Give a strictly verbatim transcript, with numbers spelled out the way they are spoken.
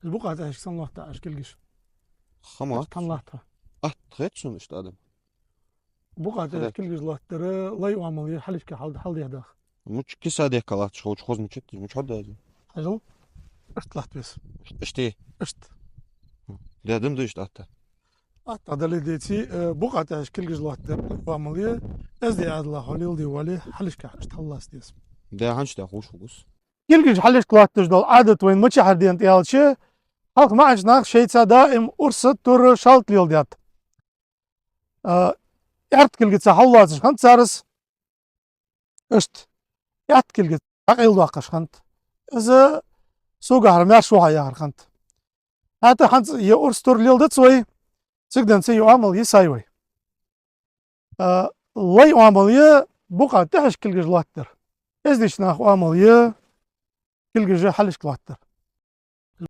Букъа тӀехьашка санна лоаттаб Ӏа кулгаш? Хама. Хьан латт? Атта хет сона иштта адам. Букъа тӀехьашка кулгаш лоаттадар лай оамал я, хьалхашка хьал-, хьалдехьа даха. Мича киса дехка латташ ховча хоза мича тӀа, мича хьо даза? Хьажал, иштта латт вес. Иштта? Иштта. Де дам да иштта атта. Атта дале деций, э, букъа тӀехьашка кулгаш лоаттадар лай оамал я, эздий Ӏаьдала хьо леладе вале, хьалхашка иштта хьаллаца деза. Де хӀанз да хуш хулус. Кулгаш хьалхашка лоаттадеш дола Ӏадат вайна мичахьара денад аьлча, хьалха маӀача наха шоайца даим урс, тур, шалта леладаьд. А, аьрда кулгаца хьаллоацаш хиннад цар из. Иштта, аьтта кулгаца хьакъайладоаккхаш хиннад. Из согахьара маьрша ва хьа яхар хиннад. ХӀаьта хӀанз ер урс, тур леладац вай, цига денз ер оамал йисай вай. А, лай оамал я букъа тӀехьашка кулгаш лоаттадар. Эздийча наха оамал я кулгаш хьалхашка лоаттадар.